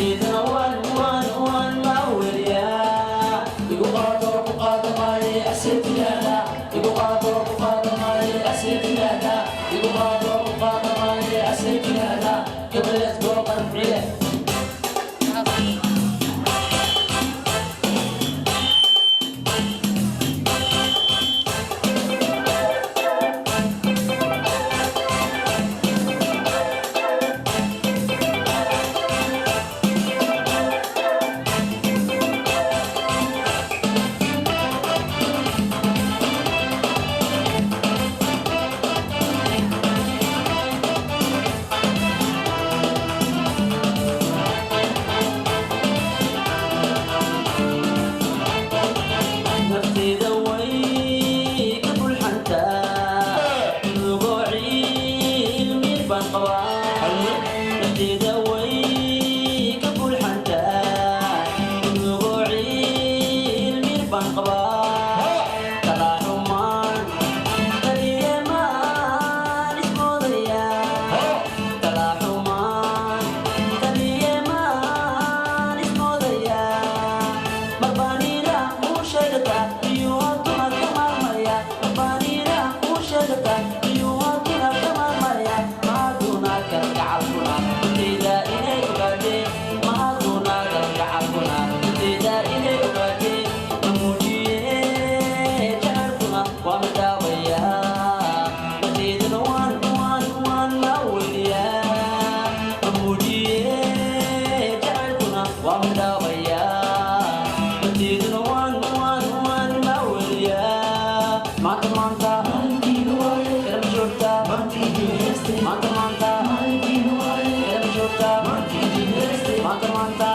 Nafteydana waan waan waan maaweliyaa. Igu qaado, ku qaado maaye, asetilaada. Igu qaado, ku qaado maaye, asetilaada. Igu qaado, ku qaado maaye, asetilaada. Come, let's go, qanciye. Nafteyda way ka bulxantaa, murugoo cilmi baan qabaa. Nafteyda way ka bulxantaa, murugoo cilmi baan qabaa. Talaaxumaan taliyemaan ismoodayaa, talaaxumaan taliyemaan ismoodayaa. Marbaanina uu sheegata iyuu hadduna ka maarmaya, marbaanina uu sheegata iyuu hadduna ka maarmaya. Mahaduna kalgacalkuna intayda inay ogaatee, mahaduna kalgacalkuna intayda inay ogaatee. Mamuujiye jacaylkuna waa midhaawaya. Nafteydana waan waan waan maaweliyaa. Mamuujiye jacaylkuna waa midhaawaya. Nafteydana waan waan waan maaweliyaa. Maanta maanta garab joogta, maanta maanta garab joogta, maanta maanta.